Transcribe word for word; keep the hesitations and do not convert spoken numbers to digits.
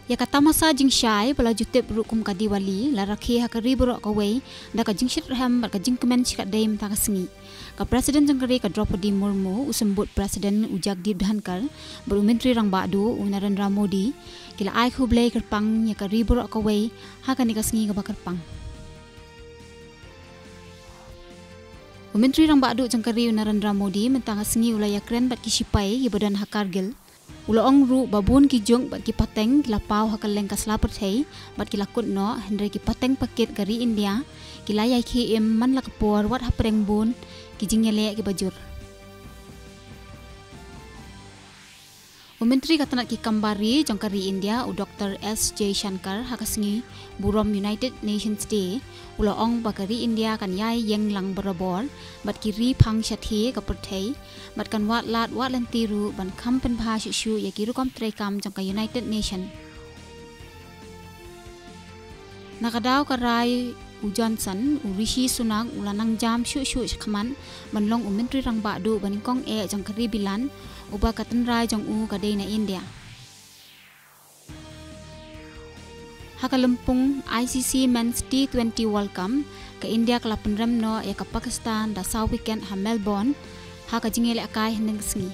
Ïa ka tamasa jingshai ba la ju tip ruh kum ka Diwali la rakhe ha ka ri baroh kawei da ka jingshitrhem bad ka jingkmen shikatdei mynta ka sngi. Ka President jong ka ri ka Droupadi Murmu, u Symbud President u Jagdeep Dhankhar bad u Myntri Rangbah Duh u Narendra Modi ki la ai khublei kyrpang ïa ka ri baroh kawei ha kane ka sngi kaba kyrpang. U Myntri Rangbah Duh jong ka ri u Narendra Modi mynta ka sngi u la ïakren bad ki shipai kiba don ha Kargil. U la ong ruh ba bun ki juk bad ki pateng ki la paw ha kylleng ka sla pyrthei bad ki la kut noh, hynrei ki pateng pakit ka ri India ki la ïai khie im man la ka por wat hapdeng bun ki jingïaleh kiba jur. U Myntri ka tnat ki kam bar ri jong ka ri India u Doctor S Jaishankar ha ka sngi burom United Nations Day u la ong ba ka ri India kan ïai ïeng lang barabor bad ki ri phang shathie ka pyrthei bad kan wad lad wad lynti ruh ban kham pynbha shuh shuh ïa ki rukom treikam jong ka United Nation. Na ka daw ka rai u Johnson, u Rishi Sunak u la nang jam shuh shuh shakhmat ban long u Myntri Rangbah Duh banyngkong eh jong ka ri Bilan, uba ka tynrai jong u ka dei na India. Ha ka lympung I C C Men's T twenty World Cup, ka India ka la pynrem noh ïa ka Pakistan da saw wicket ha Melbourne ha ka jingïalehkai hynnin ka sngi.